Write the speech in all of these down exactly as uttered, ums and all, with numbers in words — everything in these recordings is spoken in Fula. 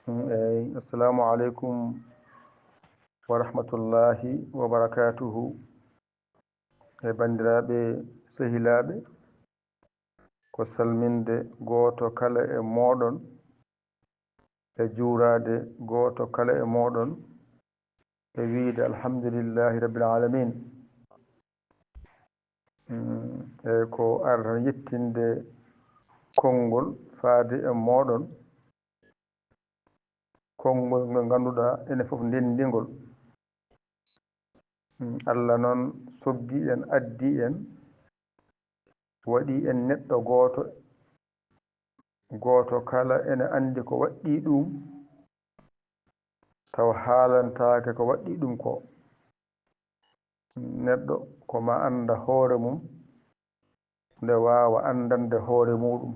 Mm, eyi, assalamu aleykum wa rahmatullahi wa barakatuhu. E banndiraaɓe, sehilaaɓe, ko salminde gooto kala e mooɗon, e juuraade gooto kala e mooɗon, e wiyde alhamdulillahi rabbil alamin. Mm, e ko arata yettinde konngol faade e mooɗon, konngol ngol ngannduɗaa enen fof ndenndi ngol. Mm, Allah noon soggi en, addi en, waɗi en neɗɗo gooto, gooto kala ene anndi ko waɗɗii ɗum, tawa haalantaake ko waɗɗii ɗum ko. Neɗɗo ko ma annda hoore mum, nde waawa anndande hoore muuɗum.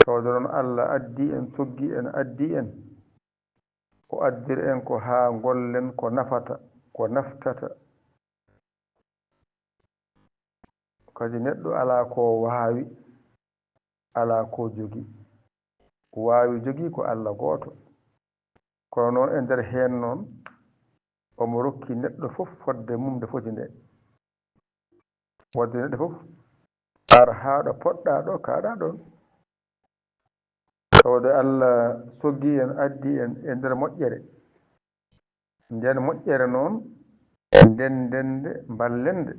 Tawde noon Allah addi en, soggi en, addi en, o addiri en ko haa ngollen ko nafata, ko naftata. Kadi neɗɗo alaa ko waawi, alaa ko jogii. Ko waawi jogii ko Allah gooto. Kono noon e nder heen noon, omo rokki neɗɗo fof fodde mum nde foti nde. Wadde neɗɗo fof, ar haa ɗo poɗɗaa ɗo, kaaɗaa ɗoon. Tawde Allah soggi en, addi en e nder moƴƴere. Nden moƴƴere noon, ndennden nde, mballen nde.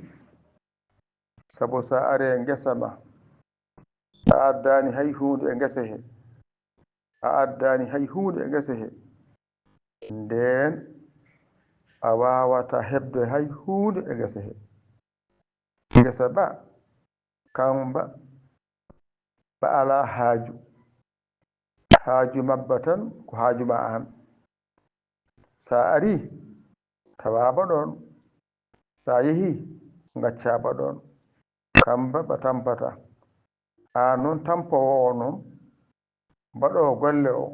Sabu so a ari e ngesa ma, a addaani hay huunde e ngesa he, a addaani hay huunde e ngesa he, ndeen a waawataa heɓde hay huunde e ngesa he. Ngesa ba, kam ba, ba alaa haaju. Haaju mabba tan ko haaju ma aan. So a arii, tawaa ba ɗoon. So a yehii, ngaccaa ba ɗoon. Kam ba, ba tampataa. Aan noon tampoowo o noon, baɗoowo golle o,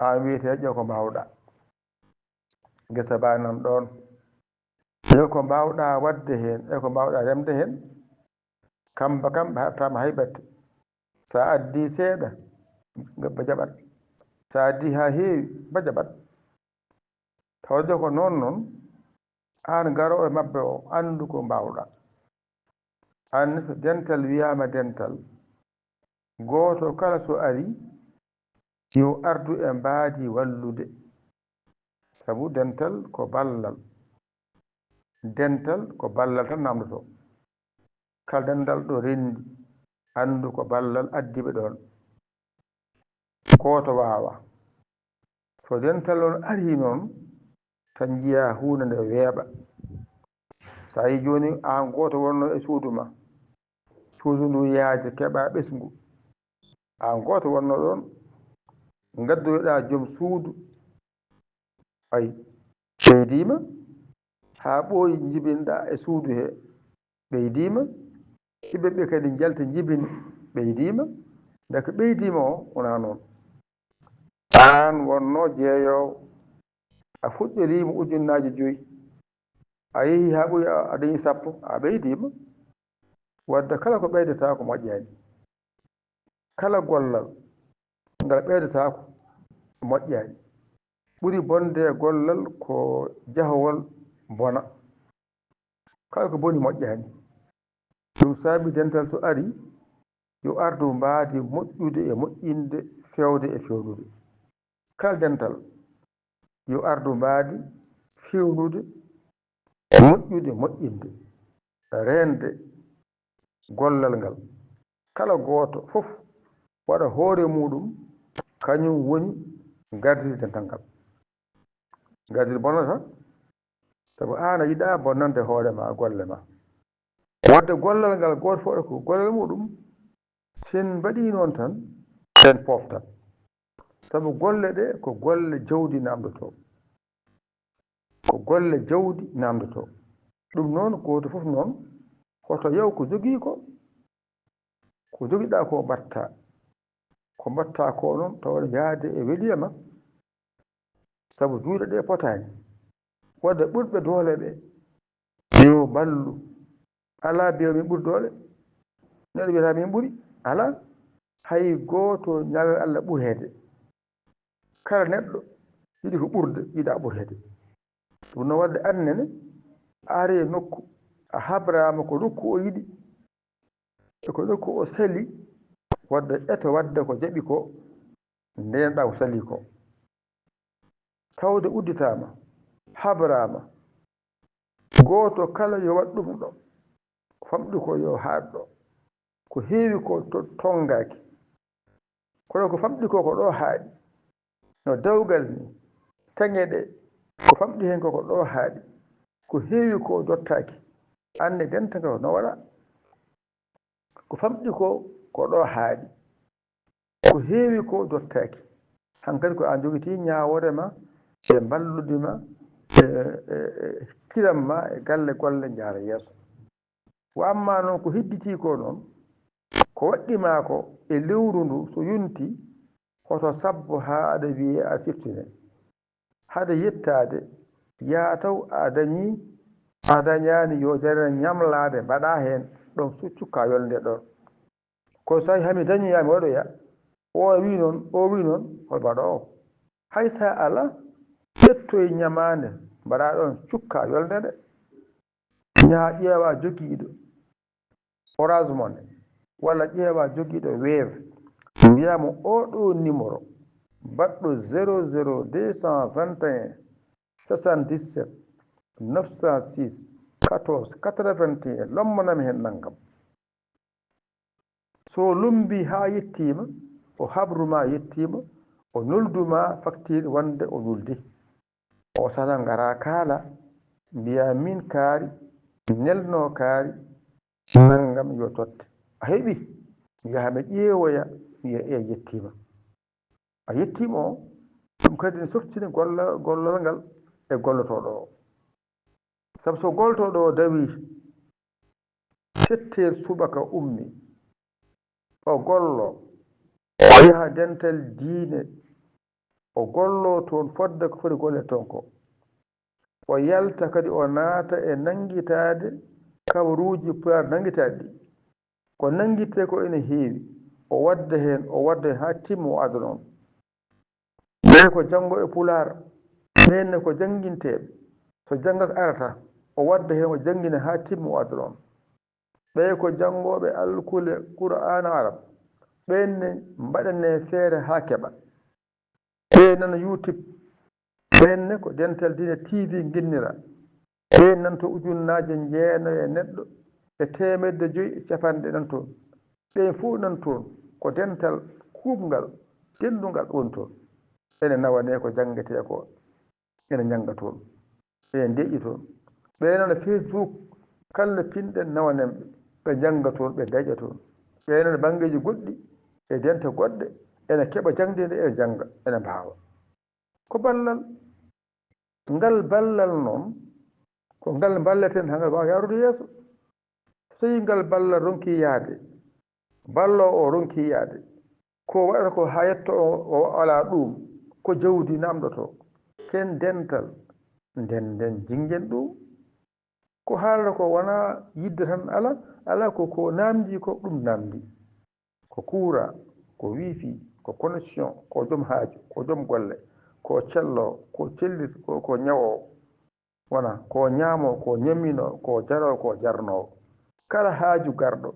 aan wiyetee ƴeew ko mbaawɗaa. Ngesa ba nan ɗoon. Ƴeew ko mbaawɗaa waɗde heen, e ko mbaawɗaa remde heen. Kam ba kam, ɓe haɗataa ma hay batte. So a addii seeɗa, ba jaɓat. So a addii haa heewi, ba jaɓat. Tawde ko noon noon, aan garoowo e maɓɓe o, anndu ko mbaawɗaa. Aan so dental wiyaama dental, gooto kala so arii, yo ardu e mbaadi wallude. Sabu dental ko ballal. Dental ko ballal tan naamndotoo. Kala dental ɗo renndi, anndu ko ballal addi ɓe ɗoon. Gooto waawaa. So dental noon arii noon, tan njiyaa huunde nde weeɓa. So a yii jooni, aan gooto wonnoo e suudu ma, suudu ndu yaaja, keɓaa ɓesngu. Aan gooto wonnoo ɗoon, ngaddoyoɗaa joom suudu, ay, ɓeydiima, haa ɓooyi njibinɗaa e suudu he, ɓeydiima, iɓe ɓe kadi njalti njibini, ɓeydiima, nde ko ɓeydiima o wonaa noon. Aan wonnoo jeeyoowo, a fuɗɗoriima ujunnaaje joyi, a yehii haa ɓooyi a, a dañii sappo, a ɓeydiima. Wadde kala ko ɓeydataa ko moƴƴaani. Kala gollal ngal ɓeydataako moƴƴaani. Ɓuri bonde e gollal ko jahowal bona. Kala ko boni moƴƴaani. Ɗum saabi dental so arii, yo ardu mbaadi moƴƴude e moƴƴinde, feewde e feewnude. Kala dental yo ardu mbaadi feewnude, moƴƴude, moƴƴinde, reende gollal ngal. Kala gooto fof waɗa hoore muuɗum, kañum woni gardiiɗo dental ngal. Gardiiɗo bonata, sabu aan a yiɗaa bonnande hoore ma, golle ma. Wadde gollal ngal gooto fof waɗa ko gollal muuɗum, so en mbaɗii noon tan, en pooftat. Sabu golle ɗe ko golle jawdi naamndotoo. Ko golle jawdi naamndotoo. Ɗum noon, gooto fof noon, hoto yaw ko jogii ko, ko jogiɗaa ko mbaɗtaa. Ko mbaɗtaa ko noon, tawa ene yaade e weliya ma. Sabu juuɗe ɗe potaani. Wadde ɓurɓe doole ɓe, yo mballu. Alaa biyo min ɓuri doole. Neɗɗo wiyata min ɓuri. Alaa. Hay gooto ñaagoy Allah ɓureede. Kala neɗɗo yiɗi ko ɓurde, yiɗa ɓureede. Ɗum no waɗde annene, a ari e nokku, a habraama ko nokku o yiɗi, e ko nokku o seli, waɗde eto waɗde ko jaɓi ko, ndeenɗaa ko sali ko. Tawde udditaama, habraama, gooto kala yo waɗ ɗum ɗo, famɗi ko yo haaɗ ɗo. Ko heewi ko to-, tonngaaki. Kono ko famɗi ko, ko ɗo haaɗi. No dewgal ni, taŋe ɗe, ko famɗi heen ko, ko ɗo haaɗi. Ko heewi ko dottaaki. Annde dental ngal no waɗa. Ko famɗi ko, ko ɗo haaɗi. Ko heewi ko dottaaki. Hankadi ko an jogitii ñaawoore ma, e mballude ma, e, e, e kiram ma, e galle golle njaara yeeso. Wa amma noon ko hedditii ko noon, ko waɗɗi ma ko e lewru ndu so yonti, hoto sabbo haa aɗa wiyee a siftine. Hade yettaade, yaa taw a dañii, a dañaani, yo jarane ñamlaade, mbaɗaa heen, ɗoon su-, cukkaa yolnde ɗoon. Kono so tawii hami dañoyaa, mi waɗoya, o wii noon, o wii noon, hol mbaɗoowo? Hay so alaa, ƴettoy ñamaande, mbaɗaa ɗoon, cukkaa yolnde nde. Ñaa ƴeewaa jogiiɗo Orange Money, walla ƴeewaa jogiiɗo Wave, mbiyaa mo oo ɗoo numéro, baɗɗo zéro zéro deux cent vingt et un, soixante-dix-sept, neuf cent six, quatorze, quatre-vingt-un, lommanam heen nanngam. So o lommbii haa yettiima, o habru ma yettiima, o nuldu ma faktiir wonde o nuldi. O sara ngara kaala, mbiyaa miin kaari, nelnoo kaari, nanngam yo totte. A heɓi? Yaha mi ƴeewoya, wiya eey yettiima. A yettiima o, ɗum kadi ne softina golla-, gollal ngal e gollotooɗo o. Sabu so gollotooɗo o dawii, sept heures subaka ummi, o gollo, o yaha dental diine, o gollo toon fodde ko foti golle toon ko. O yalta kadi o naata e nanngitaade kabaruuji Pulaar nanngitaaɗi ɗi. Ko nanngitee ko ene heewi, o waɗda heen, o waɗda heen haa timma o adda noon. Ɓee ko janngooɓe Pulaar, ɓeen ne ko jannginteeɓe. So janngak arata, o waɗda heen o janngina haa timma o adda noon. Ɓee ko janngooɓe alkule Qur'aana Arab, ɓeen ne mbaɗanee feere haa keɓa. Ɓee nana YouTube, ɓeen ne ko dental diine T V nginnira. Ɓeen nan to ujunnaaje jeenayo e neɗɗo e teemedde joyi e capanɗe nan toon. Ɓeen fof nan toon ko dental kuuɓngal, denndungal woni toon. Ene nawanee ko janngetee ko, ene njannga toon. Ɓe deƴƴi toon. Ɓe nana Facebook, kala pinɗen nawanen ɓe, ɓe njannga toon, ɓe deƴƴa toon. Ɓe nana banngeeji goɗɗi e dente goɗɗe, ene keɓa jaŋde nde, ene njannga, ene mbaawa. Ko ballal. Ngal ballal noon, ko ngal mballeten haa ngal waawa yaarude yeeso. So tawii ngal ballal ronkii yahde, balloowo o ronkii yahde, ko waɗata ko haa yetto o, o alaa ɗuum, ko jawdi naamndotoo. Ken dental, ndenden, jinngen ɗuum. Ko haalata ko wonaa yiɗde tan, alaa, alaa ko, ko naamndii ko, ɗum naamndii. Ko kuuraa, ko wifi, ko connexion, ko joom haaju, ko joom golle, ko celloowo, ko cellit-, ko, ko ñawoowo. Wona ko ñaamoo, ko ñamminoo, ko jaroo, ko jarnoowo. Kala haaju garɗo,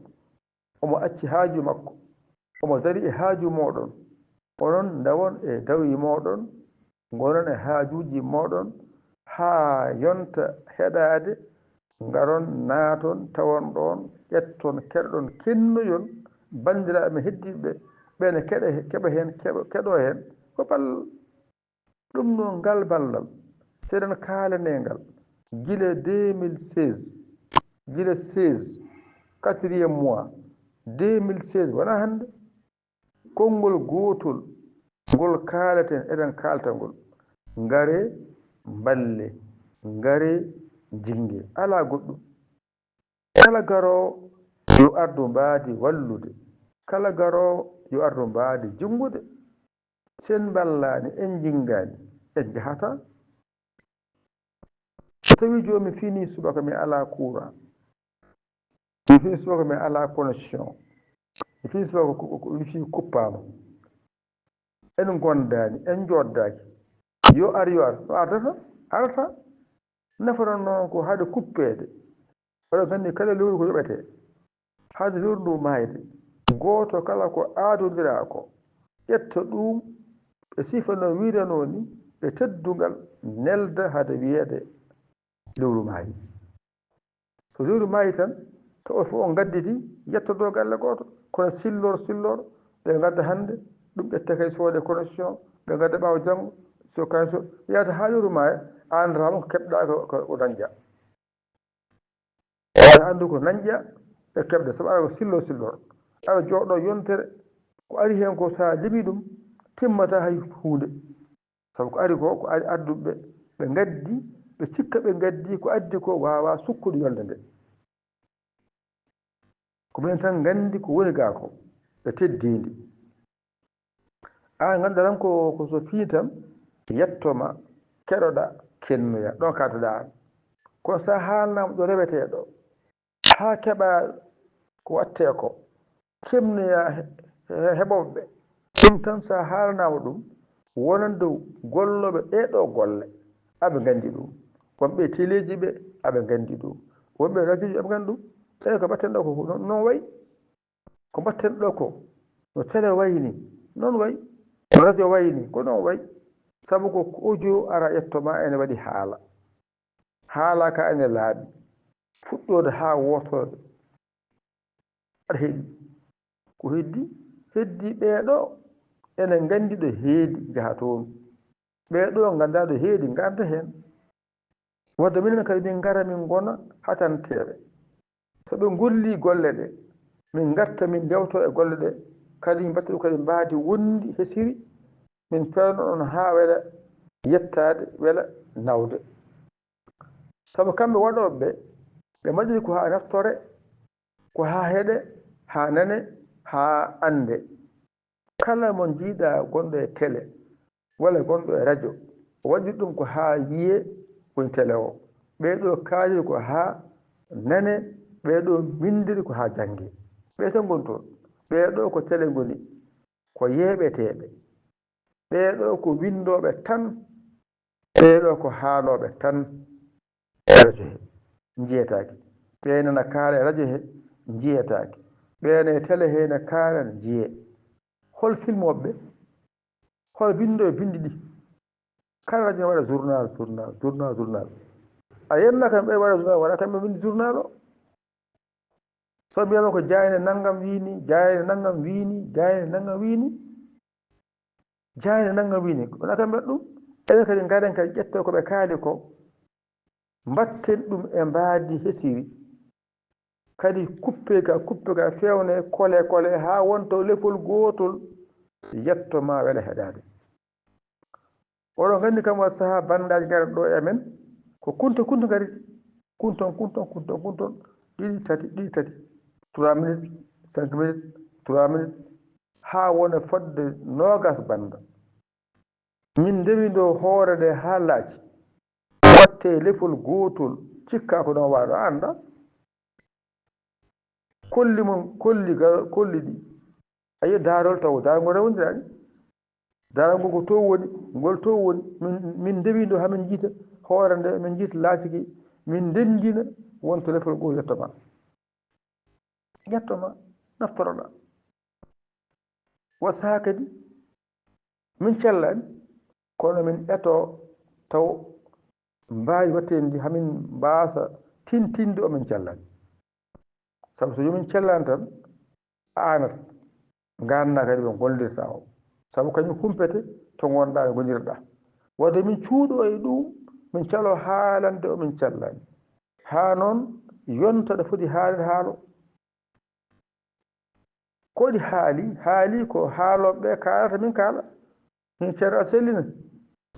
omo acci haaju makko, omo darii e haaju mooɗon. Onon ndawon e dawii mooɗon, ngonon e haajuuji mooɗon, haa yonta heɗaade, ngaron, naaton, tawon ɗoon, ƴetton, keɗoɗon, kennoyon banndiraaɓe men heddiiɓe ɓee, ɓe ne keɗa, keɓa heen, keɓa, keɗoo heen, ko bal-, ɗum noon, ngal ballal, so eɗen kaalanee ngal gila deux mille seize, gila seize, quatrième mois, deux mille seize, wonaa hannde. Konngol gootol ngol kaalaten, eɗen kaalta ngol. Ngaree, mballee, ngaree, njinnge. Alaa goɗɗum. Kala garoowo yo ardu mbaadi wallude. Kala garoowo yo ardu mbaadi junngude. So en mballaani, en njinngaani, en njahataa. So tawii jooni mi finii subaka mi alaa courant, mi finii subaka mi alaa connexion, mi finii subaka ko, ko, ko wifi kuppaama, en ngondaani, en njooɗdaaki. Yo ar, yo ar, no ardata, arata. Nafata noon ko haade kuppeede. Oɗon nganndi kala lewru ko yoɓetee. Haade lewru ndu maayde, gooto kala ko aadondiraa ko, ƴetta ɗum e sifa no wiiranoo ni, e teddungal, nelda hade wiyeede lewru maayi. So lewru maayi tan, to on fof on ngadditi, yettodoo galle gooto. Kono sillor, sillor, ɓe ngadda hannde, ɗum ƴetta kay soode connexion, ɓe ngadda ɓaawo janngo, so kay so, yahata haa lewru maaya, a anndataa ko keɓɗaa ko, ko, ko dañƴaa. Aɗa anndu ko dañƴaa e keɓde, sabu aɗa ko sillo sillor. Aɗa jooɗoo yontere, ko ari heen ko, so a limii ɗum, timmataa hay huunde. Sabu ko ari ko, ko ari adduɓe ɓe, ɓe ngaddi, ɓe cikka ɓe ngaddi, ko addi ko waawaa sukkude yolnde nde. Ko ɓeen tan nganndi ko woni gaa ko, ɓe teddii ndi. Aan ngannduɗaa tan ko, ko so fii tan, yetto ma, keɗoɗaa, kennoya, ɗon kaaddoɗaa aan. Kono so a haalnaama ɗo rewetee ɗo, haa keɓaa ko waɗtee ko, kennoya he-, he-, heɓooɓe ɓe. Ɗum tan, so a haalnaama ɗum, wonande gollooɓe ɗee ɗoo golle, aɓe nganndi ɗum. Wonɓe e teleeji ɓe, aɓe nganndi ɗum. Wonɓe e rajoji, aɓe nganndi ɗum. Eey, ko mbaɗten ɗo ko, ko noon, noon wayi. Ko mbaɗten ɗo ko, no tele wayi ni, noon wayi. No radio wayi ni, ko noon wayi. Sabu ko audio ara ƴetto ma, ene waɗi haala. Haala ka ene laaɓi. Fuɗɗoode haa wootoode. Aɗa heɗii? Ko heddii? Heddii ɓee ɗoo, ene nganndi ɗo heedi, njaha toon. Ɓee ɗoo nganndaa ɗo heedi, ngarda heen. Wadde minen kadi min ngara, min ngona hatanteeɓe. So ɓe ngollii golle ɗe, min ngarta, min ndewtoo e golle ɗe, kadi min mbaɗta ɗum kadi mbaadi wondi, hesiri, min peewna ɗon haa wela yettaade, wela nawde. Sabu kamɓe waɗooɓe ɓe, ɓe mbaɗiri ko haa naftore, ko haa heɗe, haa nane, haa annde. Kala mo njiiɗaa gonɗo e tele, walla gonɗo e rajo, o waɗiri ɗum ko haa yiyee woni tele o. Ɓee ɗoo kaaliri ko haa nane, ɓee ɗoo mbinndiri ko haa janngee. Ɓee tan ngoni toon. Ɓee ɗoo ko tele ngoni, ko yeeɓeteeɓe. Ɓee ɗoo ko winndooɓe tan. Ɓee ɗoo ko haalooɓe tan e rajo he, njiyetaake. Ɓee nana kaala e rajo he, njiyetaake. Ɓee ne tele he ne kaala, njiyee. Hol filmooɓe ɓe? Hol binndooɓe binndi ɗi? Kala rajo ne waɗa journal, journal, journal, journal. A yenna kam ɓe waɗa journal, wona kamɓe mbinndi journal o. So mbiyama ko jaaynde nanngam wiini, jaaynde nanngam wiini, jaaynde nanngam wiini. Jaaynde nanngam wiini, wona kamɓe mbaɗa ɗum. Enen kadi ngaren kadi ƴetten ko ɓe kaali ko, mbaɗten ɗum e mbaadi hesiri. Kadi kuppe ka, kuppe ka feewne, kole, kole, haa wonta lefol gootol, yetto ma wela heɗaade. Oɗon nganndi kam, wa sahaa banndaaji ngarata ɗo e amen, ko kunta, kunta ngari, kunton, kunton, kunton, kunton, ɗiɗi, tati, ɗiɗi, tati, trois minutes, cinq minutes, trois minutes, haa wona fodde noogas bannda. Min ndewi ndo hoore nde haa laaci. Watte lefol gootol, cikka ko noon waaɗo, a anndaa. Kolli mum, kolli ga-, kolli ɗi. A yiya daarol taw, daarol ngol rewondiraani. Daarol ngol ko to woni, ngol to woni. Min, min ndewi ndo haa min njiita hoore nde, min njiita laaci ki, min ndenndina wonto lefol ngol yetto ma. Ƴetto ma, naftoroɗaa. Wa sahaa kadi, min cellaani, kono min eto taw mbaawi waɗteede ndi, hamin mbaasa tintinde o min cellaani. Sabu so jomin cellaani tan, a aanat, nganndaa kadi ɓe ngoldirta o. Sabu kañum humpete to ngonɗaa, e ngondirɗaa. Wadde min cuuɗo e ɗum, min calo haalande o min cellaani. Haa noon yonta ɗo foti haalde haalo. Ko ɗi haali? Haali ko haalooɓe ɓe kaalata, min kaala. Min ceerno a sellina.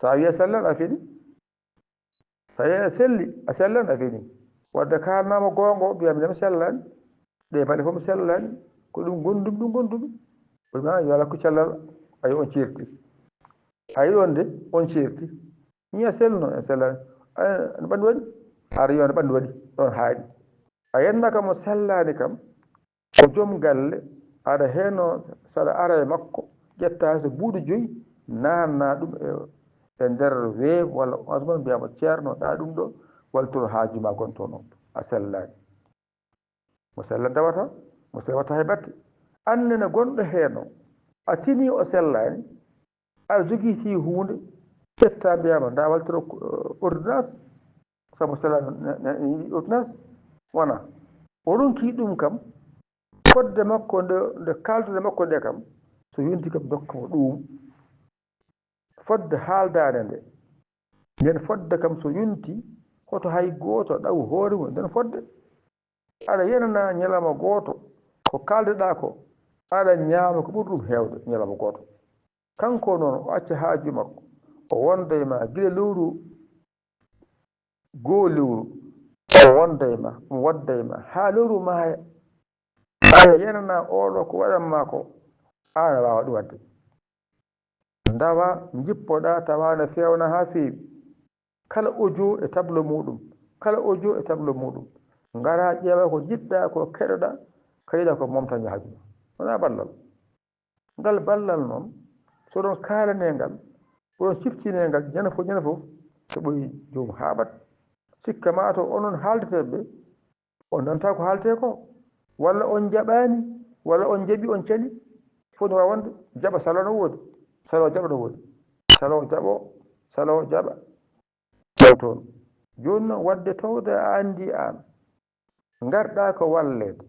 So a wiyi a sellan, a fini. So a wiyi a selli, a sellan, a fini. Wadde kaalnaama goonga, o mbiya minen mi sellaani. Ɗe mbaɗi fof mi sellaani. Ko ɗum gondumi, ɗum gondumi. O wiya yo Allah ko cellal, ayo on ceerti. Ayi on de, on ceerti. Ñiya selluno en sellani. Aɗa ɓandu waɗi? Ara yo no ɓandu waɗi, ɗon haaɗi. A yennaka mo sellani kam, ko joom galle, aɗa heno saɗa ara e makko, ƴetta hay so buuɗi joyi, naanna ɗum e, e nder weef walla osman, mbiyama ceerno, ɗa ɗum ɗo, waltoro haaju ma gonto noon, a sellaani. Mo sella dawata, mo sewata he batte. Annene gonɗo heen o, a tini o sellaani, aɗa jogii si huunde, ƴetta mbiyama nda waltoro, eh, ordonnance, sabu sellaani ne, ne, ne yiɗi ordonnance, wona. O ronki ɗum kam, fodde makko nde, nde kaaldude makko nde kam, so yonti kam dokka mo ɗum. Fodde haaldaande nde. Nden fodde kam so yonti, hoto hay gooto ɗaw hoore mum nden fodde. Aɗa yenana ñalawma gooto, ko kaaldeɗaa ko, aɗa ñaama ko ɓuri ɗum heewde ñalawma gooto. Kanko noon, o acca haaju makko, o wonda e ma gila lewru goo lewru, o wonda e ma, omo wadda e ma, haa lewru maaya. Aɗa yenana oɗo ko waɗan ma ko, aan a waawa ɗum waɗde. Ndawa, njippoɗaa, tawa ne feewna haa feewi. Kala audio e tableau muuɗum, kala audio e tableau muuɗum. Ngaraa ƴeewa ko njiɗɗaa, ko keɗoɗaa, kañum ko momta ñaaju ma. Wonaa ballal. Ngal ballal noon, so oɗon kaalanee ngal, oɗon ciftinee ngal ñande fof, ñande fof, so ɓooyi joomum haaɓat. Sikka maa to onon haaldeteeɓe ɓe, on nanataa ko haaletee ko, walla on njaɓaani, walla on njaɓi, on cali, fof no waawi wonde, jaɓa saloo no woodi, saloo jaɓa no woodi, saloo jaɓoo, saloo jaɓa, taw toon. Jooni noon, waɗde towde a anndi aan, ngarɗaa ko walleede,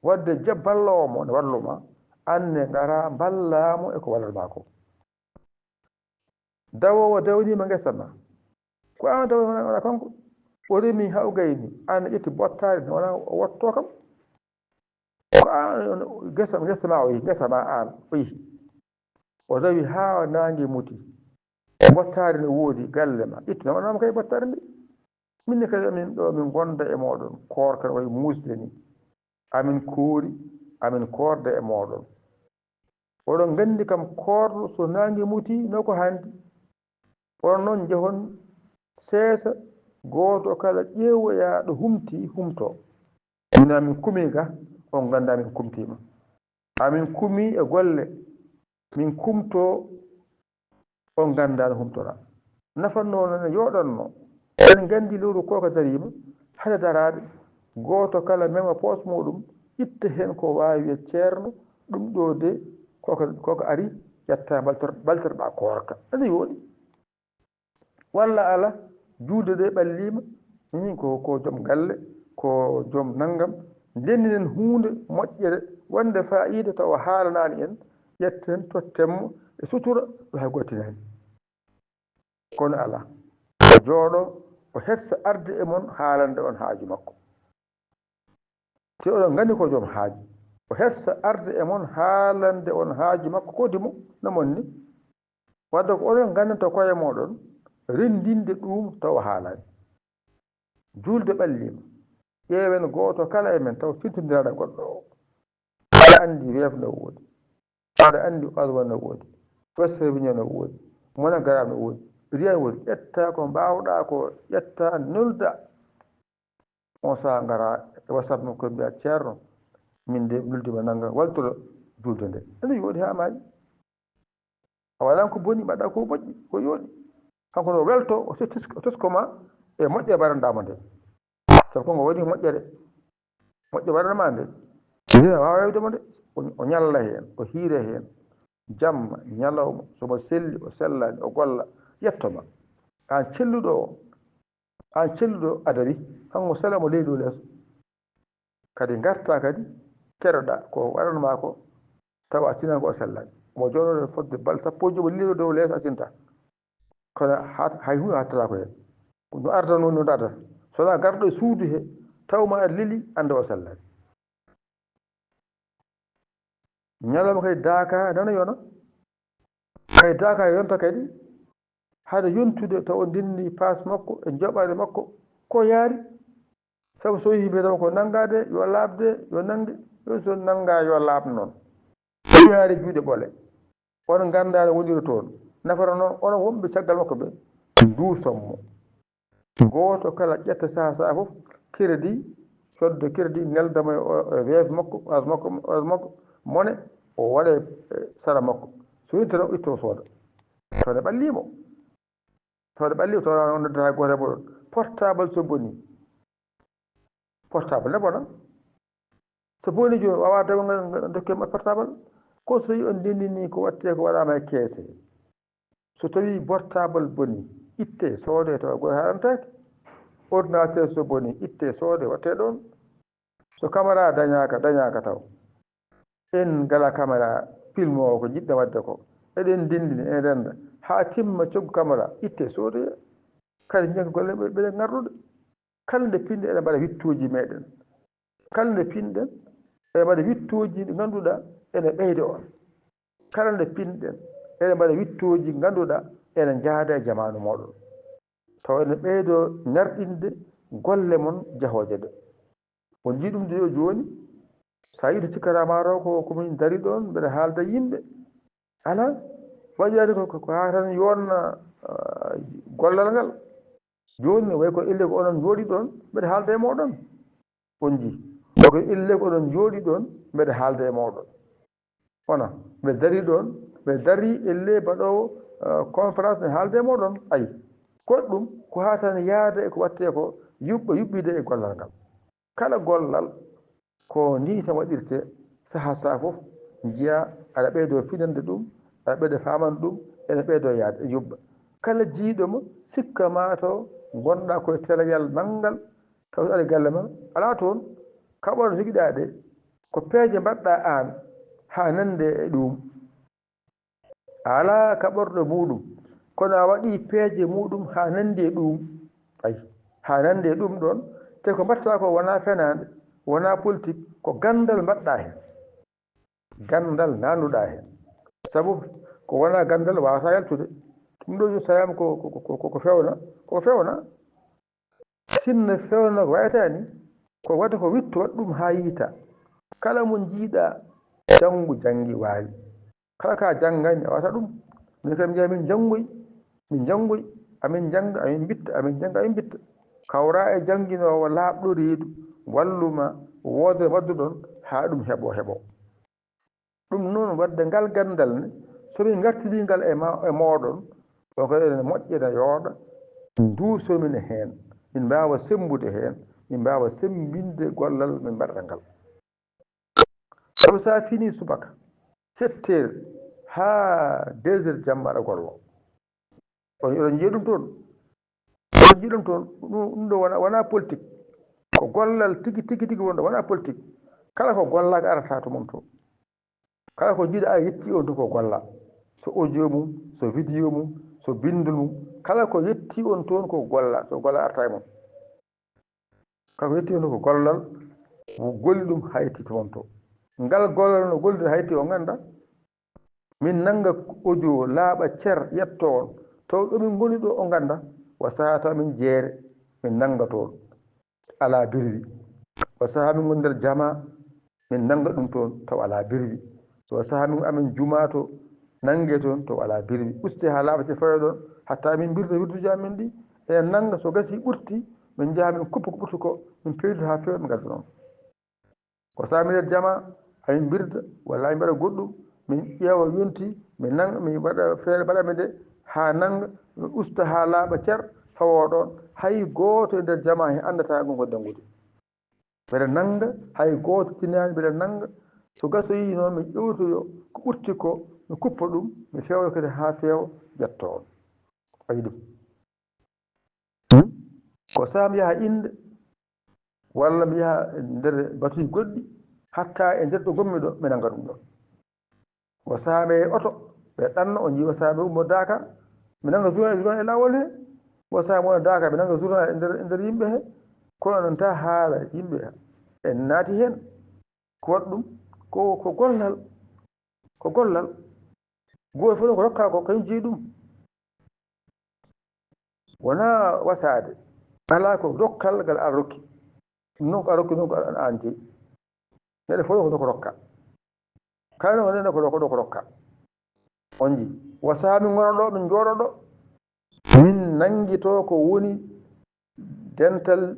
waɗde jaɓ balloowo mo ne wallu ma, aan ne ngaraa mballaa mo e ko wallat ma ko. Dawoowo dawniima ngesa ma. Ko aan dawni wona, wona kanko. O remi haa o gayni. Aan a ƴetti bottaari, wona o wottoo kam. Ko aan, ngesa, ngesa ma o yehi, ngesa ma aan o yehi. O dawi haa naange muti. Bottaari no woodi, galle ma. Ittu, nawanaama kay bottaari ndi. Min ne kadi, amin ɗo, min ngonda e mooɗon. Koorka no wayi muusde ni. Amin koori, amin koorda e mooɗon. Oɗon nganndi kam koorɗo so naange muti no ko handi. Onon noon njehon seesa, gooto kala ƴeewoya ɗo humti, humto. Min amin kumi ga, on ngannda min kumtiima. Amin kumi e golle, min kumto, on ngannda no humtora. Nafanno no ne yooɗanno. En nganndi lewru kooka dariima, hade daraade, gooto kala mema poos muuɗum, itta heen ko waawi, wiya, "Ceerno, ɗum ɗo de, kooka, kooka ari, ƴetta baltor-, baltorɗaa koorka." Ene yooɗi. Walla ala, juulde de ɓalliima, min ko, ko joom galle, ko joom nanngam. Ndenninen huunde moƴƴere, wonde faayiida tawa haalanaani en, ƴetten, totten mo e sutura, ɗo hay gooto tinaani. Kono alaa. O jooɗo, o hetsa arde e mon haalande on haaju makko. Te oɗon nganndi ko joom haaju. O hetsa arde e mon haalande on haaju makko, ko dimo no mon ni. Wadde ko oɗon nganndanta koye mooɗon, renndinde ɗum tawa haalaani. Juulde ɓalliima. Ƴeewen gooto kala e men taw sintondiraaɗo goɗɗo o. Aɗa anndi weef no woodi. Aɗa anndi oswa no woodi. Western Union no woodi. MoneyGram no woodi. Ria no woodi. Ƴetta ko mbaawɗaa ko ƴetta, nulda. On sahaa ngara e WhatsApp makko mbiya, "Ceerno, min de mi nuldiima nannga, waltoro juulde nde." Ene yooɗi haa maayi. A waɗan ko boni, mbaɗa ko moƴƴi, ko yooɗi. Kanko no welto, o tes-, o tesko ma e moƴƴere mbaɗanɗaa mo nde. Sabu ko ngo woni moƴƴere. Moƴƴere mbaɗanɗaa ma nde. Nde a waawa wewde mo nde. O, o ñalla heen, o hiira heen. Jamma, ñalawma, so mo selli, o sellaani, o golla, yetto ma. Aan celluɗo o, aan celluɗo o adari, kanko sela mo leydi o leeso. Kadi ngarta kadi, keɗoɗaa ko waɗanmaa ko, tawa a tinani ko o sellaani. Omo jooɗoo fodde balɗe sappo e jowi, o lilo dow leeso, a tinta. Kono ha-, hay huunde hattata ko heen. No ardata noon, noon ardata. So wonaa garɗo e suudu he, taw ma aɗa leli, annda o sellaani. Ñalawma kadi daaka nana yona. Kay daaka yonta kadi, hade yontude taw o ndenni paas makko e joɓaade makko, ko yaari. Sabu so yehi mbiyata ko nanngaa de, yo laaɓ de, yo nannge, yo so nanngaa yo laaɓ noon. Ɗum yaari juuɗe ɓole. On nganndaa no woniri toon. Nafata noon onon wonɓe caggal makko ɓe, nduuson mo. Gooto kala ƴetta sahaa sahaa fof, crédit, sodde crédit, nelda mo e o, e weef makko, Orange makko, Orange makko, mone, o waɗa e, e sara makko. So yonti tan o itta o sooda. Tawa ne ɓallii mo. Tawa ne ɓallii mo, tawa on noddata gooto e mooɗon. Portable so bonii. Portable ne bona. So bonii jooni, waawaa dawal ngal, ngal dokke ma portable. Ko so yii on ndenndinii ko waɗtee ko waɗaama e keese. So tawii portable bonii, ittee, soodee tawa gooto haarantaake. Ordinateur so bonii, ittee, soodee, waɗtee ɗoon. So kamera dañaaka, dañaaka taw. En ngalaa kamera filmoowo ko njiɗ-ɗen waɗde ko. Eɗen ndenndini, eɗen rennda. Haa timma coggu kamera, ittee, soodee. Kadi njiyen ko golle meɗen ngardude. Kala nde pinɗen eɗen mbaɗa wiɗtooji meɗen. Kala nde pinɗen eɗen mbaɗa wiɗtooji ɗi ngannduɗaa ene ɓeyda on. Kala nde pinɗen eɗen mbaɗa wiɗtooji ngannduɗaa ene njaada e jamaanu mooɗon. Tawa ene ɓeydoo ŋarɗinde golle mon jahooje ɗe. On njii ɗum de jooni, so a yiɗi cikkata maaro ko, ko min dari ɗoon, mbeɗa haalda yimɓe. Alaa, waɗi ari ko, ko, ko haa tan yonna, ah, gollal ngal. Jooni, way ko elle ko onon njooɗi ɗoon, mbeɗa haalda e mooɗon. On njii. Ko elle ko onon njooɗi ɗoon, mbeɗa haalda e mooɗon. Wona, mbeɗa dari ɗoon, mbeɗa dari elle baɗoowo, ah, conférence, mi haalda e mooɗon. Ayi, ko ɗum, ko haa tan yaada e ko waɗtee ko, yuɓɓa, yuɓɓide e gollal ngal. Kala gollal, ko nii tan waɗirtee, sahaa sahaa fof, njiyaa aɗa ɓeydoo finande ɗum, aɗa ɓeyda faamande ɗum, ene ɓeydoo yahde, e yuɓɓa. Kala jiiɗo mo, sikka maa taw ngonɗaa ko e teleyal nanngal, taw aɗa e galle maa, alaa toon, kaɓorɗe njogiɗaa ɗe, ko peeje mbaɗɗaa aan haa nanndee e ɗuum. A alaa kaɓorɗo muuɗum, kono a waɗii peeje muuɗum haa nanndi e ɗuum. Ayi, haa nanndi e ɗuum ɗoon, te ko mbaɗtaa ko wonaa fenaande, wonaa politik, ko ganndal mbaɗɗaa heen. Ganndal naannuɗaa heen. Sabu ko wonaa ganndal waawataa yaltude. Ɗum ɗoo so tawaama ko, ko, ko, ko, ko feewna, ko feewna. Sinno feewna ko wayata ni, ko waɗde ko wiɗto waɗ ɗum haa yiita. Kala mo njiiɗaa, janngu, janngi, waawi. Kala ka janngani, a waɗata ɗum. Min kam njiyaa min njanngoy, min njanngoy, amin njannga, amin mbitta, amin njannga, amin mbitta. Kawraa e jannginoowo laaɓɗo reedu, wallu ma, wooda wadduɗon, haa ɗum heɓo, heɓo. Ɗum noon, waɗde ngal ganndal ne, so min ngartirii ngal e ma, e mooɗon, on kadi ene moƴƴi, ene yooɗa, nduusoo min e heen, min mbaawa semmbude heen, min mbaawa semmbinde gollal min mbaɗata ngal. Sabu so a finii subaka, sept heures haa deux heures jamma aɗa golloo. On, oɗon njiya ɗum toon. Oɗon njiya ɗum toon. Ɗum, ɗum ɗo wona, wona politique. Ko gollal tigi, tigi, tigi wonɗo, wona politique. Kala ko gollaaka arata to mon to. Kala ko njiɗa a yetti on to ko golla. So audio mum, so vidéo mum, so binndol mum. Kala ko yetti on toon ko golla, so golla arata e mon. Kala ko yetti on ko gollal, golli ɗum hayti to on to. Ngal gollal no golli hayti o ngannda. Min nannga audio laaɓa cer ƴetto on. Taw ɗo min ngoni ɗo o ngannda. Wa sahaa taw min jeere, min nannga toon. Alaa birwi. Wa sahaa min ngoni nder jama, min nannga ɗum toon, taw alaa birwi. Wa sahaa min amin juma to, nannge toon, taw alaa birwi. Uste haa laaɓa ce fayo ɗon, hatta min mbirda wirduji amin ɗi, enen nannga so gasi ɓurti, min njaha min kuppa ko ɓurti ko, min peydu haa feewa, min ngadda noon. Ko so mi nder jama, amin mbirda, walla amin mbaɗa goɗɗum, min ƴeewa yonti, min nannga, min mbaɗa feere mbaɗa min nde, haa nannga, min usta haa laaɓa cer, fawo ɗon, hay gooto e nder jama he anndataa ko ngonɗen ngudi. Mbeɗa nannga, hay gooto tinaani, mbeɗa nannga. So gasoyii noon, mi ƴewtoyo ko ɓurti ko, mi kuppa ɗum, mi feewna kadi haa feewa, ƴetta on. Ayi ɗum. Hmm? Ko saha mi yaha innde, walla mi yaha nder batuuji goɗɗi, hatta e nder ɗo ngonmi ɗo, mi nannga ɗum ɗo. Wo sahaa ɓe oto, ɓe ɗanno, o njii wo sahaa ɓe ummo daaka, ɓe nannga zuna e zuna e laawol he. Wo sahaa mo wona daaka, ɓe nannga zuna e nder, e nder yimɓe he. Kono noon taa haala yimɓe en naati heen. Ko waɗ ɗum? Ko, ko gollal. Ko gollal. Gooto fof noon ko rokkaa ko, kañum jeyi ɗum. Wonaa wasaade. Alaa ko dokkal ngal a rokki. Ɗum noon ko a rokki noon ko an, an jeyi. Neɗɗo fof ko ɗo ko rokka. Kala no neɗɗo ko ɗo ko ɗo ko rokka. On njii. Wasaa min ngona ɗo, min njooɗo ɗo. Min nanngitoo ko woni dental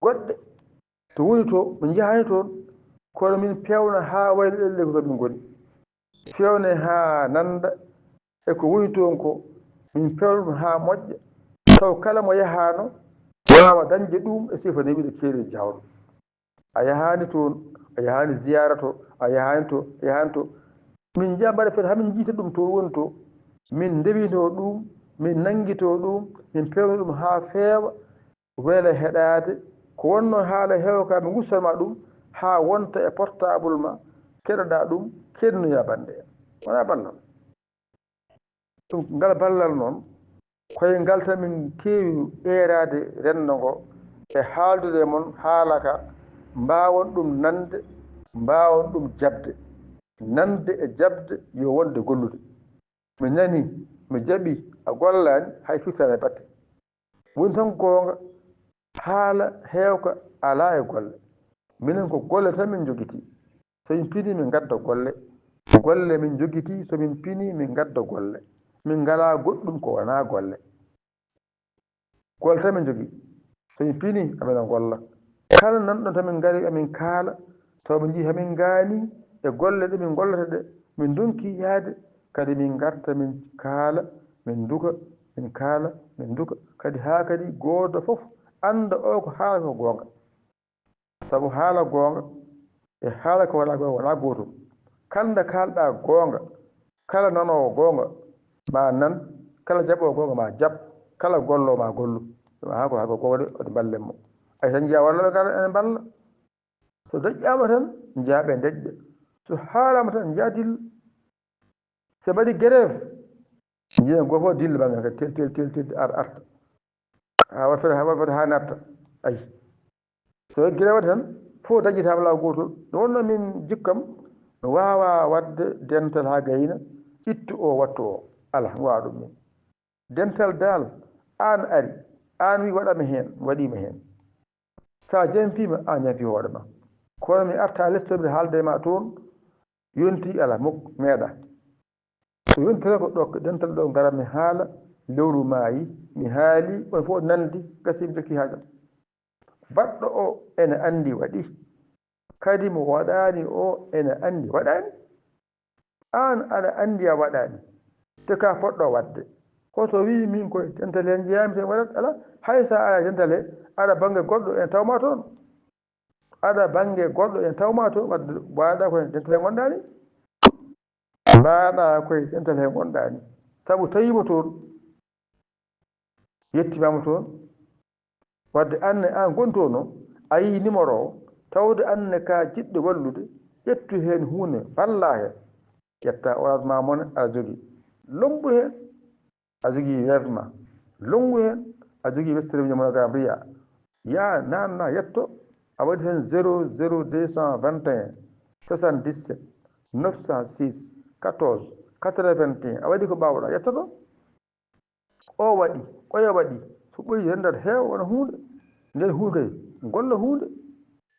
goɗɗe. To woni to, min njahaani toon. Kono min peewna haa wayla ɗelle ko to min ngoni. Feewne haa nannda e ko woni toon ko, min peewna ɗum haa moƴƴa, taw kala mo yahaano waawa dañde ɗum e sifa newiiɗo keeri jawɗo. A yahaani toon, a yahaani ziyaara to, a yahaani to, a yahaani to. Min njaha mbaɗa feere haa min njiita ɗum to woni to. Min ndewinoo ɗum, min nanngitoo ɗum, min peewna ɗum haa feewa, wela heɗaade. Ko wonnoo haala heewa ka, min ngustan ma ɗum haa wonta e portable ma, keɗoɗaa ɗum, keɗnoyaa bannde en. Wonaa ballal. Ɗum, ngal ballal noon, koye ngal tan min keewi eeraade renndo ngo e haaldude e mon haala ka, mbaawon ɗum nande, mbaawon ɗum jaɓde. Nande e jaɓde yo wonde gollude. Mi nani, mi jaɓi, a gollaani, hay firtaani e batte. Woni tan goonga, haala heewka alaa e golle. Minen ko golle tan min njogitii. So min pinii, min ngadda golle. Golle min njogitii, so min pinii, min ngadda golle. Min ngalaa goɗɗum ko wonaa golle. Golle tan min njogii. So min pinii, amin ngolla. Kala nanɗo tan min ngari, amin kaala. Taw min njii hamin ngaani e golle ɗe min ngollata ɗe, min ndonki yaade, kadi min ngarta min kaala, min nduka, min kaala, min nduka. Kadi haa kadi gooto fof annda o ko haala ko goonga. Sabu haala goonga e haala ko wonaa goonga wonaa gootum. Kala nde kaalɗaa goonga, kala nanoowo goonga ma nan, kala jaɓoowo goonga ma jaɓ, kala golloowo ma gollu. Ɗum haa ko haa ko goonga de, wadi mballen mo. Ay tan njiyaa wallooɓe ngar ene mballa. So deƴƴaama tan, njiyaa ɓe ndeƴƴa. So haalaama tan, njiyaa dilla. So mbaɗi grève, njiyaa gooto fof dilla bannge kadi, tel, tel, tel, tel, ar-, arta. Haa waɗa foti, haa waɗa foti haa natta. Ay. So grève waɗi tan, fof dañƴitaama laawol gootol. Nde wonnoo min jikkam, mi waawaa waɗde dental haa gayna, ittu o, wattu o. Alaa, mi waawaa ɗum min. Dental daal, aan ari, aan wi waɗa mi heen, mi waɗii ma heen. So a janfiima, aan janfii hoore ma. Kono mi arta lesto mbiɗa haalda e ma toon, yonti alaa, muk, meeɗaa. So yonti tan ko ɗo, dental ɗo ngaran mi haala, lewru maayi, mi haali, on fof nandi, gasi mi jokki haajam. Baɗɗo o ene anndi waɗi, kadi mo waɗaani o ene anndi waɗaani. Aan aɗa anndi a waɗaani, te ka poɗɗo waɗde. Hoto wii min koye dental he njeyaami te mi waɗat? Alaa, hay so a alaa dental he, aɗa bannge goɗɗo en tawma toon. Aɗa bannge goɗɗo en tawma toon, wadde mbaɗa koye dental he ngonɗaa ni. Mbaɗa koye dental he ngonɗaa ni. Sabu tawiima toon, yettimaama toon. Wadde aan ne, aan gonto noon, a yii numéro o, tawde aan ne ka jiɗɗo wallude, ƴettu heen huunde, ballaa heen. Ƴetta Orange ma mo ne, aɗa jogii. Lombu heen, a jogii Wave ma. Lonngu heen, a jogii Western Union, MoneyGram, Ria. Yaa, naatna, yetto, a waɗi heen zéro zéro deux cent vingt et un, soixante-dix-sept, neuf cent six, quatorze, quatre-vingt-un, a waɗi ko mbaawɗaa, yettoto. O waɗi, oya waɗi, so ɓooyi renndat heewa wona huunde. Nden huunde kay, golla huunde.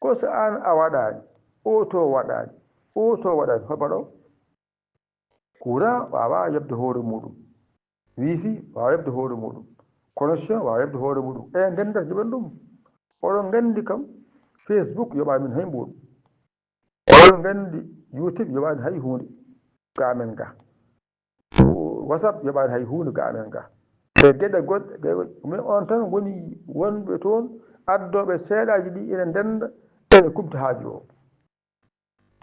Ko so aan a waɗaani, o to waɗaani, o to waɗaani, hoto mbaɗo? Courant waawaa yoɓde hoore muuɗum. Wifi waawaa yoɓde hoore muuɗum. Connexion waawaa yoɓde hoore muuɗum. E nden nder joɓen ɗum. Oɗon nganndi kam, Facebook yoɓaani min hay mbuuɗu. Oɗon nganndi YouTube yoɓaani hay huunde ga amen ga. WhatsApp yoɓaani hay huunde ga amen ga. E geɗe goɗɗe, geɗe goɗɗe. Mais on tan woni wonɓe toon, addooɓe seeɗaaji ɗi ene ndennda, ene kumta haaju o.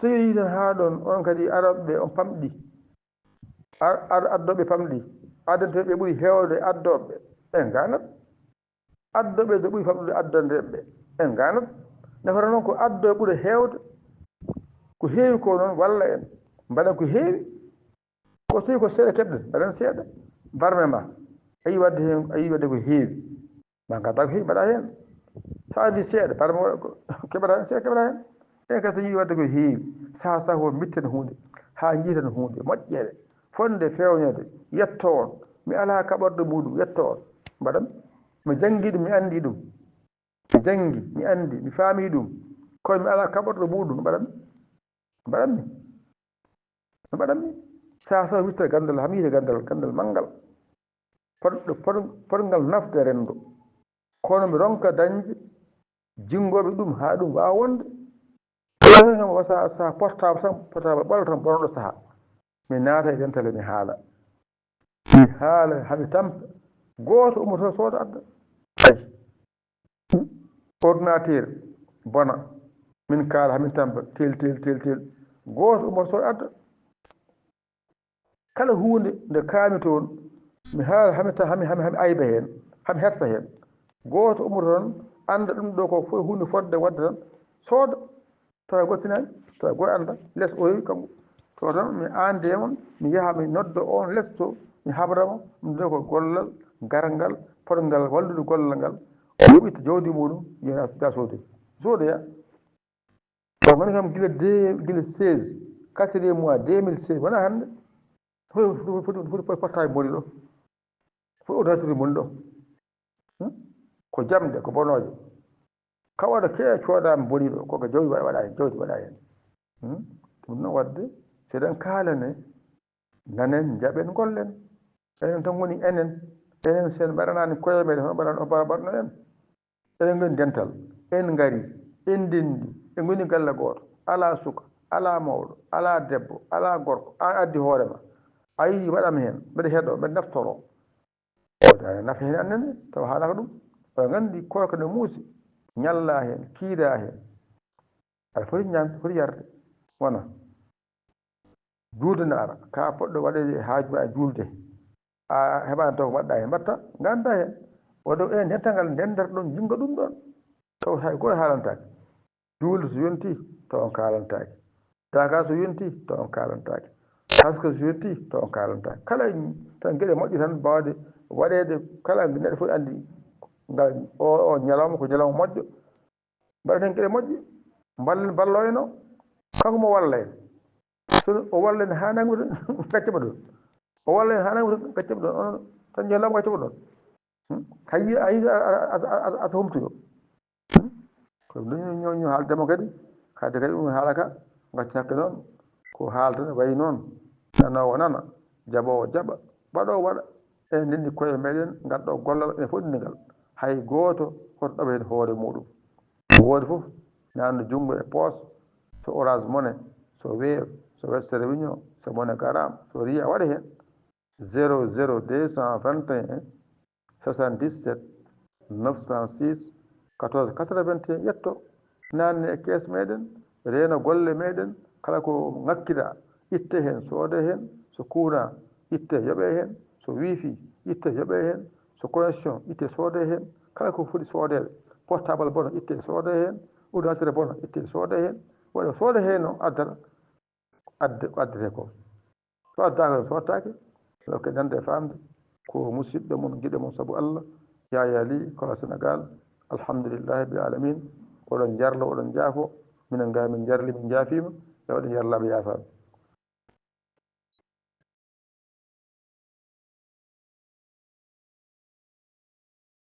So yehii tan haa ɗoon, on kadi arooɓe ɓe on pamɗi. Ar-, ar-, addooɓe pamɗi. Addantee ɓe ɓuri heewde addooɓe. En ngaanat. Addooɓe ɓe ɓuri famɗude addanteeɓe ɓe. En ngaanat. Nafata noon ko addooɓe ɓuri heewde. Ko heewi ko noon walla en. Mbaɗen ko heewi. Ko so tawi ko seeɗa keɓɗen, mbaɗen seeɗa. Barme ma. A yii waɗde heen, a yii waɗde ko heewi. Ma ngadda ko heewi mbaɗa heen. So a addi seeɗa, barme waɗa ko keɓata heen, seeɗa keɓata heen. En kadi so yii waɗde ko heewi. Saha saha o mitten huunde. Haa njiiten huunde moƴƴere. Fotnde feewneede. Yetto on. Mi alaa kaɓorɗe muuɗum. Yetto on. Mbaɗan. Mi janngi ɗum, mi anndi ɗum. Mi janngi, mi anndi, mi faami ɗum. Kono mi alaa kaɓorɗe muuɗum. No mbaɗan? No mbaɗan mi? No mbaɗan mi? Saha saha witta ganndal, haa mi yiita ganndal, ganndal manngal. Pot-, pot-, potngal nafde renndo. Kono mi ronka dañde jinngooɓe ɗum haa ɗum waawa wonde. Saha, saha portable tan, portable ɓolo tan, bonɗo saha. Mi naata e dental mi haala. Mi haala, hami tampa. Gooto ummoto sooda adda. Ay. Ordinateur bona. Min kaala, hami tampa. Tel, tel, tel, tel. Gooto ummoto sooda adda. Kala huunde nde kaami toon, mi haala, hami ta-, hami, hami, hami ayba heen, hami hersa heen. Gooto ummoto toon, annda ɗum ɗo ko fof huunde fotde waɗde tan, sooda. Tawa gottinaani, tawa goto annda, les o yewi kanko. To tan mi aande e mon, mi yaha mi nodda on les to, mi habra mo, ɗum ɗo ko gollal, garngal, potngal wallude gollal ngal. O yoɓita jawdi muɗum, yona da soode. Soodoya. O ngoni kam gila de, gila seize, quatrième mois deux mille seize, wona hannde. Foti, foti, foti, foti, foti portail moni ɗo. Foti ordinateur moni ɗo. Hmm? Ko jamɗe, ko bonooje. Ka waɗa ke coodama boniɗo, ko ka jawdi waɗa, waɗa heen, jawdi waɗa heen. Hmm? Ɗum noon waɗde, seɗen kaalane, nanen, njaɓen, ngollen. Enen tan ngoni enen. Enen, sen mbaɗanaani koye meɗen, hono mbaɗan-, o mbaɗa-, mbaɗno en. Eɗen ngoni dental. En ngari, en ndenndi, en ngoni galle gooto. Alaa suka, alaa mawɗo, alaa debbo, alaa gorko. Aan addi hoore ma. A yii, waɗam heen, mbeɗa heɗoo, mbeɗa naftoroo. Wota nafa heen annene, tawa haalaka ɗum. Oɗon nganndi koorka ne muusi, ñallaa heen, kiidaa heen. Aɗa foti ñaamde, foti yarde. Wona. Juulde ne ara, ka poɗɗo waɗeede e haaju ma e juulde. A heɓaani taw ko mbaɗɗa heen, mbaɗta, ngannda heen. Waɗo en dental ngal, ndendata ɗon, jinnga ɗum ɗon. Taw hay gooto haalantaake. Juulde so yontii, taw on kaalantaake. Daaka so yontii, taw on kaalantaake. Taska so yontii, taw on kaalantaake. Kala tan geɗe moƴƴe tan mbaawde waɗeede, kala neɗɗo fof anndi ngal, o, o ñalawma ko ñalawma moƴƴo. Mbaɗen heen geɗe moƴƴe. Mballen ballo en o. Kanko mo walla en. So o walla en haa nangu tan, gacce mbaɗon. O walla en haa nangu tan, gacce mbaɗon. Onon tan ñalawma gacce mbaɗon. Hmm? Hay a yi a, a, a, a, a, a humtuyo. Hmm? Ko ɗum ñoo, ñoo haaldema kadi. Kadi kadi ɗum haala ka, gacce hakke noon. Ko haalta ne wayi noon. Nanoowo nana, jaɓoowo jaɓa, waɗoowo waɗa. En ndenndi koye meɗen, ngarɗo gollal, en fof ndenndi ngal. Hay gooto hoto ɗaɓa heen hoore muuɗum. Gooto fof naatna junngo e poos, so Orange Money, so Wave, so Western Union, so MoneyGram, so Ria, waɗa heen. Zéro zéro deux cent vingt et un, soixante-dix-sept, neuf cent six, quatorze quatre-vingt-un, ƴetto, naatne e kees meɗen, reena golle meɗen, kala ko ŋakkiɗaa, itte heen, soode heen, so courant, itte, yoɓe heen, so wifi, itte, yoɓe heen, so connexion, itte, soode heen, kala ko foti soodeede, portable bono, itte, soode heen, ordinateur bono, itte, soode heen, waɗa soode heen o addata, adde, ko addetee ko. So addaaka, so wattaake, yo ke nande e faamde, ko musidɗo mon, giɗo mon sabu Allah, Yaya Ly, Kolo Sénégal, alhamdulillahi rabbil alamin, oɗon njarlo, oɗon njaafo, minen ga min njarli, min njaafiima, yo oɗon njarlaaɓe yaafaama.